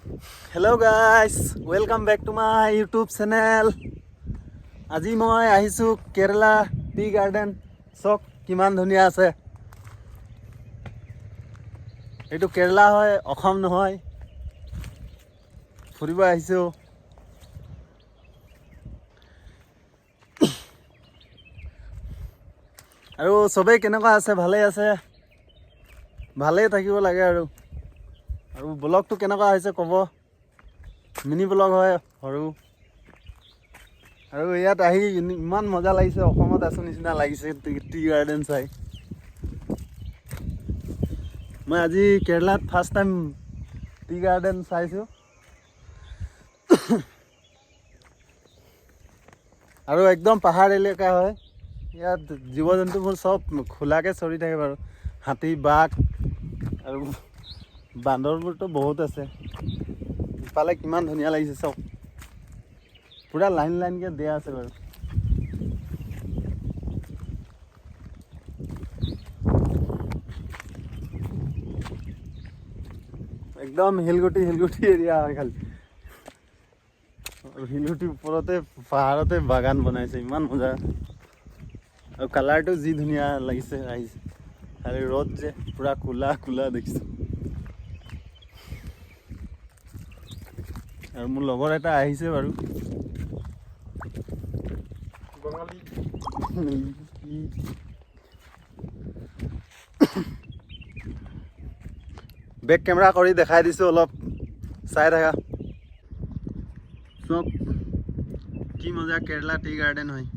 Hello guys, welcome back to my YouTube channel. আজি মই আহিছোঁ কেৰেলা টি গাৰ্ডেন। চাওক কিমান ধুনীয়া আছে। এইটো কেৰেলা হয়, অসম নহয়। ফুৰিব আহিছোঁ। আৰু চবেই কেনেকুৱা আছে? ভালেই আছে? ভালেই থাকিব লাগে। আৰু আৰু ব্লগটো কেনেকুৱা হৈছে ক'ব। মিনি ব্লগ হয়, সৰু। আৰু ইয়াত আহি ইমান মজা লাগিছে, অসমত আছো নিচিনা লাগিছে টি গাৰ্ডেন চাই। মই আজি কেৰেলাত ফাৰ্ষ্ট টাইম টি গাৰ্ডেন চাইছোঁ। আৰু একদম পাহাৰ এলেকা হয়। ইয়াত জীৱ জন্তুবোৰ চব খোলাকৈ চৰি থাকে বাৰু। হাতী, বাঘ আৰু বান্দৰবোৰতো বহুত আছে। ইফালে কিমান ধুনীয়া লাগিছে চব। পূৰা লাইন লাইনকৈ দিয়া আছে বাৰু। একদম শিলগুটি শিলগুটি এৰিয়া হয় খালি। আৰু শিলগুটিৰ ওপৰতে, পাহাৰতে বাগান বনাইছে। ইমান মজা। আৰু কালাৰটো যি ধুনীয়া লাগিছে আহিছে। খালি ৰ'দ যে, পূৰা ক'লা ক'লা দেখিছোঁ। আৰু মোৰ লগৰ এটা আহিছে বাৰু। বাঙালি। বেক কেমেৰা কৰি দেখাই দিছোঁ, অলপ চাই থাকা। চব কি মজা কেৰেলা টি গাৰ্ডেন হয়।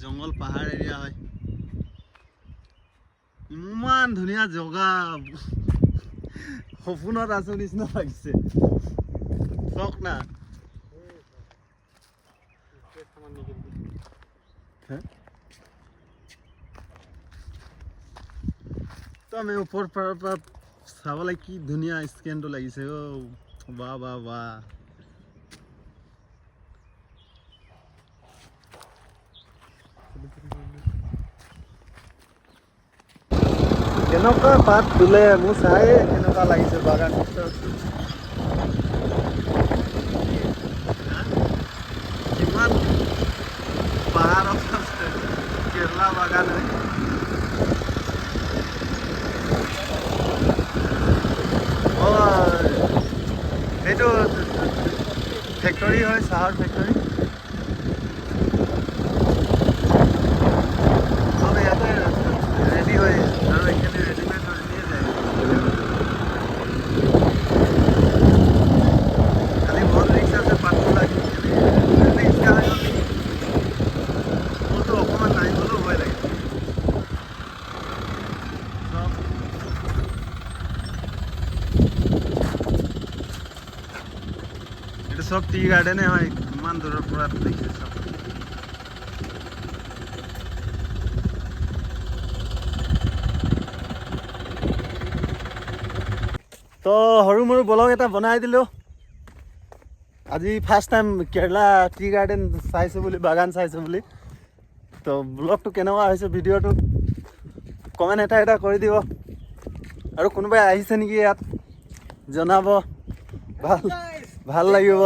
জংঘল পাহাৰ এৰিয়া হয়। ইমান ধুনীয়া জগা, সপোনত আছো নিচিনা লাগিছে। চাওক না। হে? একদম এই ওপৰ পাৰৰ পৰা চাবলৈ কি ধুনীয়া স্কেনটো লাগিছে। অ' বাহ বাহ বাহ! কেনেকুৱা পাত তোলে, মোৰ চাই কেনেকুৱা লাগিছে বাগান। কিমান পাহাৰত আছে, কেৰেলা বাগান হয়। অ' সেইটো ফেক্টৰী হয়, চাহৰ ফেক্টৰী। চব ইয়াতে ৰেডি হয় আৰু এইখিনি ৰেডিমেড হৈ নিয়ে যায়। খালি বহুত ৰিক্স আছে পাত তোলা। ৰিক্স হৈ গ'ল নেকি? মোৰতো অকণমান নামিবলৈও ভয় লাগে। চব এইটো চব টি গাৰ্ডেনে হয়। ইমান দূৰৰ পৰা দেখিছে চব। তো সৰু মৰু ব্লগ এটা বনাই দিলোঁ। আজি ফাৰ্ষ্ট টাইম কেৰেলা টি গাৰ্ডেন চাইছোঁ বুলি, বাগান চাইছোঁ বুলি। তো ব্লগটো কেনেকুৱা হৈছে, ভিডিঅ'টো কমেণ্ট এটা এটা কৰি দিব। আৰু কোনোবাই আহিছে নেকি ইয়াত জনাব, ভাল ভাল লাগিব।